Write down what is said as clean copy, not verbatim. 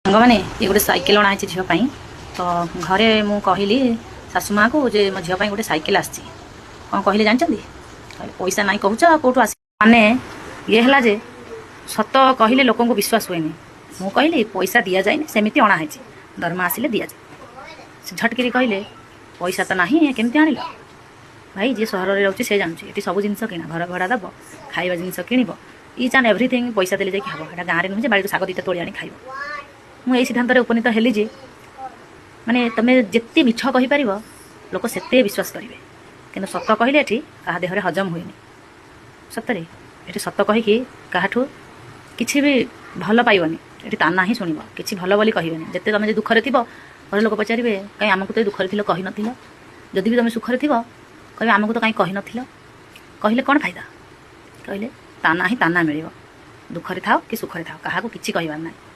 ସାଙ୍ଗମାନେ, ଇଏ ଗୋଟେ ସାଇକେଲ ଅଣା ହେଇଛି ଝିଅ ପାଇଁ। ତ ଘରେ ମୁଁ କହିଲି ଶାଶୁ ମାଆକୁ ଯେ ମୋ ଝିଅ ପାଇଁ ଗୋଟେ ସାଇକେଲ ଆସିଛି। କ'ଣ କହିଲେ ଜାଣିଛନ୍ତି? କହିଲେ, ପଇସା ନାହିଁ କହୁଛ, ଆଉ କେଉଁଠୁ ଆସି। ମାନେ ଇଏ ହେଲା ଯେ ସତ କହିଲେ ଲୋକଙ୍କୁ ବିଶ୍ୱାସ ହୁଏନି। ମୁଁ କହିଲି, ପଇସା ଦିଆଯାଇନି, ସେମିତି ଅଣା ହେଇଛି, ଦରମା ଆସିଲେ ଦିଆଯାଏ। ସେ ଝଟକିରି କହିଲେ, ପଇସା ତ ନାହିଁ, କେମିତି ଆଣିଲ? ଭାଇ, ଯିଏ ସହରରେ ରହୁଛି ସେ ଜାଣୁଛି, ଏଠି ସବୁ ଜିନିଷ କିଣା। ଘର ଭଡ଼ା ଦେବ, ଖାଇବା ଜିନିଷ କିଣିବ, ଇଚ୍ ଆଣ୍ଡ ଏଭ୍ରିଥିଙ୍ଗ ପଇସା ଦେଲେ ଯାଇକି ହେବ। ଏଇଟା ଗାଁରେ ନୁହେଁ ଯେ ବାଡ଼ିରୁ ଶାଗ ଦୁଇଟା ତୋଳି ଆଣି ଖାଇବ। ମୁଁ ଏଇ ସିଦ୍ଧାନ୍ତରେ ଉପନୀତ ହେଲି ଯେ ମାନେ ତମେ ଯେତେ ମିଛ କହିପାରିବ, ଲୋକ ସେତେ ବିଶ୍ୱାସ କରିବେ। କିନ୍ତୁ ସତ କହିଲେ ଏଠି କାହା ଦେହରେ ହଜମ ହୁଏନି। ସତରେ ଏଠି ସତ କହିକି କାହାଠୁ କିଛି ବି ଭଲ ପାଇବନି। ଏଠି ତାନା ହିଁ ଶୁଣିବ, କିଛି ଭଲ ବୋଲି କହିବେନି। ଯେତେ ତମେ ଯଦି ଦୁଃଖରେ ଥିବ, ଘର ଲୋକ ପଚାରିବେ, କାହିଁ ଆମକୁ ତ ଏ ଦୁଃଖରେ ଥିଲ କହିନଥିଲ? ଯଦି ବି ତମେ ସୁଖରେ ଥିବ, କହିବେ, ଆମକୁ ତ କାହିଁ କହିନଥିଲ? କହିଲେ କ'ଣ ଫାଇଦା? କହିଲେ ତାନା ହିଁ ତାନା ମିଳିବ। ଦୁଃଖରେ ଥାଅ କି ସୁଖରେ ଥାଅ, କାହାକୁ କିଛି କହିବାର ନାହିଁ।